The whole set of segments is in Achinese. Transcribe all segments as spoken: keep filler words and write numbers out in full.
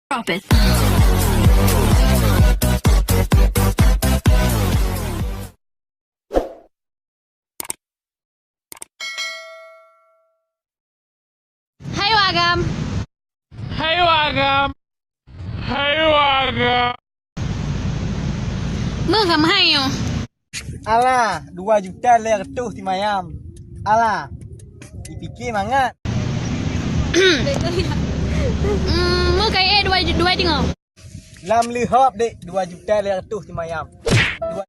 Drop it. Hai Wak Agam. Hai Wak Agam. Hai Wak Agam. Meuh ka meuhai nyoe? Alah, dua juta lhèe reutôh simayam. Alah, dipike mangat. Hmm, meuh ka ék dua, dua teungoh. Lam leuhop dek, dua juta lhèe reutôh simayam. Dua.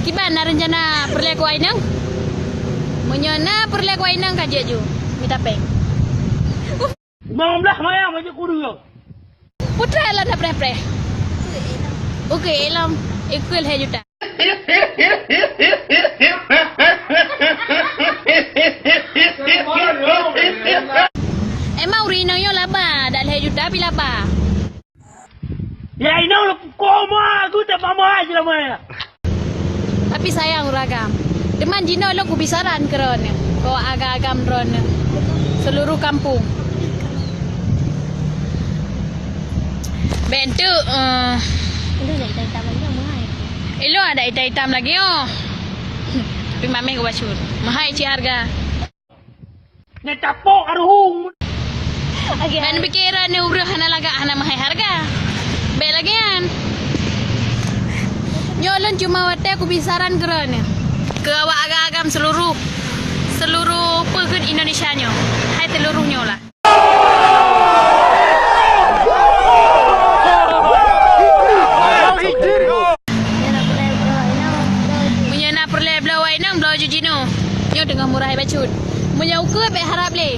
Kiban na reuncana peureulèe keu Wak Inong? Meunyoe na peureulèe keu Wak Inong ka jeuet ju mita péng. Limong blah mayam aja kudu. Putra lôn na preh-preh. Oke, lom. Ikut lhèe juta. Emang ureueng inong nyoe laba, dak lhèe juta pih laba. Ya inong lôn pukul ma aku tak pamah selama ya. Tapi sayang ureueng agam. Teuma jinoe lôn kubi saran keu droeneuh, keu agam-agam droeneuh seluruh kampung. Bentuk, eh, Ilôn ada itam-itam lagi, meuhai. Ilôn ada itam-itam lagi, oh. Tapi mameh geubacut. Meuhai cit harga. Nyan tapok aruhung. Oke. Ban pikiran ni ureueng hana lagak, hana meuhai harga. Bèk lagèe nyan. Nyoe lôn cuma watèe kubi saran keu droeneuh. Keu awak agam-agam seluruh, seluruh peugèt Indonesia nyoe. Hai seluruh nyoe lah. Meunyoe na peureulèe bloe Wak Inong, bloe ju jinoe. Nyoe teungoh murah bacut. Meunyoe ukeue bèk harab lé.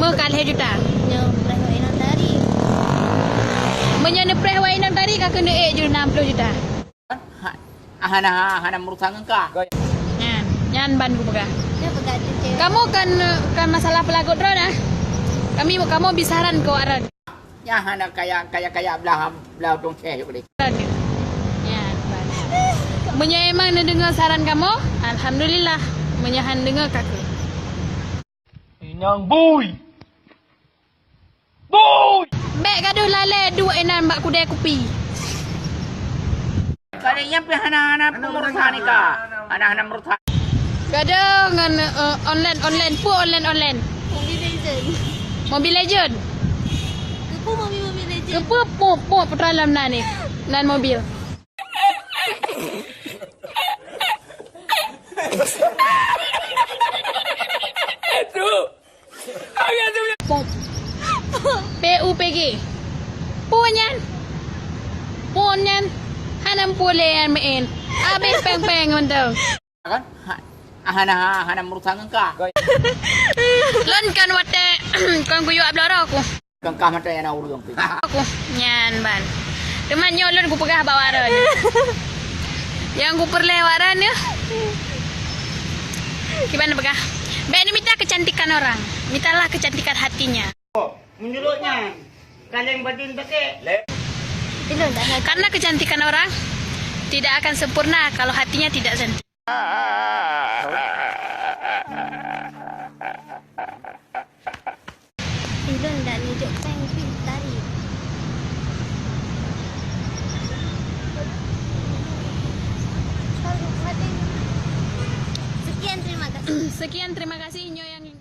Meuh ka lhèe juta. Nyoe preh Wak Inong tari. Meunyoe neupreh Wak Inong tari ka keuneuk ék ju nam ploh juta. Ha, hana, hana meurusan ngon kah. Nyan, nyan ban kupeugah. Kamoe kan, kan masalah peulagot droe nah. Kami, kamoe bi saran keu awak droe. Nyan hana kaya, kaya, kaya blah, blah utông ceh juk deh. Nyan ban. Meunyoe emang neudeungoe saran kamoe, alhamdulillah. Meunyoe han deungoe ka keuh. Inong bui. Bui! Bèk gadôh lalè duek inan bak keudè kupi. Kadang nyan pih hana, hana peumeurusan ika. Hana, hana meurusan. Gadôh ngon, eh, online, online, peue online, online. Mobile Legend. Mobile Legend. Keupeue mobil, Mobile Legend? Keupeue po, po putra lam nan ni? Nan mobil. Aduh. P U P G. Peue nyan? Peue nyan? Hana peue lé nyan meu'en. Abéh péng-péng mantong. Kan? Ha, hana, hana meurusan ngon kah. Lôn kan watèe kon kuyue bloe droe ku. Kon kah mantong nyang na ureueng pih. Aku nyan ban. Teuma nyoe lôn kupeugah bak awak droe. Nyang kupeureulèe awak droe nyoe. Kiban peugah. Bèk neumita kecantikan orang. Mitalah kecantikan hatinya. Meunurot nyan, kaleng badun pakai. Karena kecantikan orang tidak akan sempurna kalau hatinya tidak cantik. Ilôn dak neujok péng pih tari. Sekian, terima kasih. Sekian, terima kasih. Nyoe nyang